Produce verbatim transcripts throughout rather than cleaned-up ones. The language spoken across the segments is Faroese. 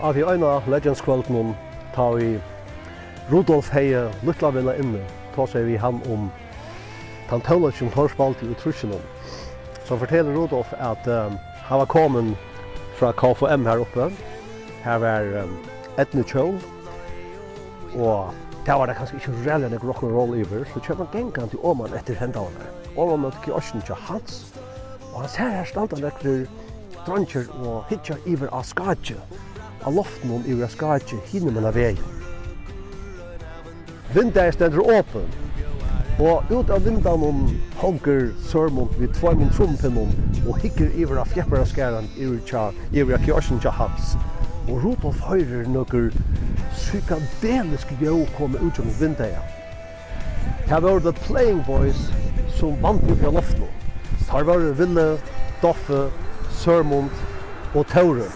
Á tí eina Legends-kvøldinum, tá ið Rudolf hevði Lítla Villa inni, tosaði eg við hann um tann tónleikin, sum teir spældu í trýssunum. So fortelur Rudolf, at, eh, hann var komin frá K F U M her uppi. Her var, eh, eydnuhjól, og tað var tað kanska ikki ræðuliga nógv rock'n'roll yvir, so kemur hann gangandi oman eftir hendan her, oman móti kioskini hjá Hans, og hann sær, her standa nakrir dreingir og hyggja yvir á skákið á loftinum, yvir á skákið hinumegin vegin. Vindeygað stendur opið, og út av vindeyganum hongur Sørmund við tveimum trummupinnum og hyggur yvir á Fjepparaskarðan, yvir hjá, yvir á kioskin hjá Hans. Og Rudolf hoyrir nøkur psykedelisk ljóð koma út gjøgnum vindeygað. Tað vóru The Playing Boys, sum vandu uppi á loftinum. Teir vóru Ville, Doffe, Sørmund og Tóri.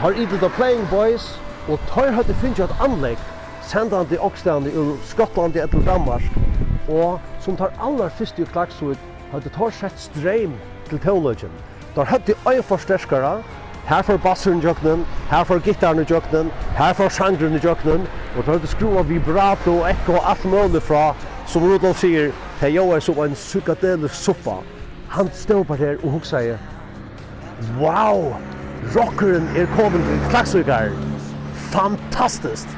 Teir itu The Playing Boys, og teir høvdu fingið eitt anlegg, sendandi okkstaðni úr Skotlandi ella Danmark, og sum teir allarfyrstu í Klaksvík høvdu teir sett streym til tónleikin. Teir høvdu ein forsterkara, har fór bassurin ígjøgnum, har fór gittarin ígjøgnum, har fór sangurin ígjøgnum, og teir høvdu skrúvað vibrato og ekko og alt møguligt frá, sum Rudolf sigur, tað ljóðaði sum ein psykedelisk suppa. Hann stóð bara her og hugsaði: "Wow, rockurin er komin til Klaksvíkar. Fantastiskt!"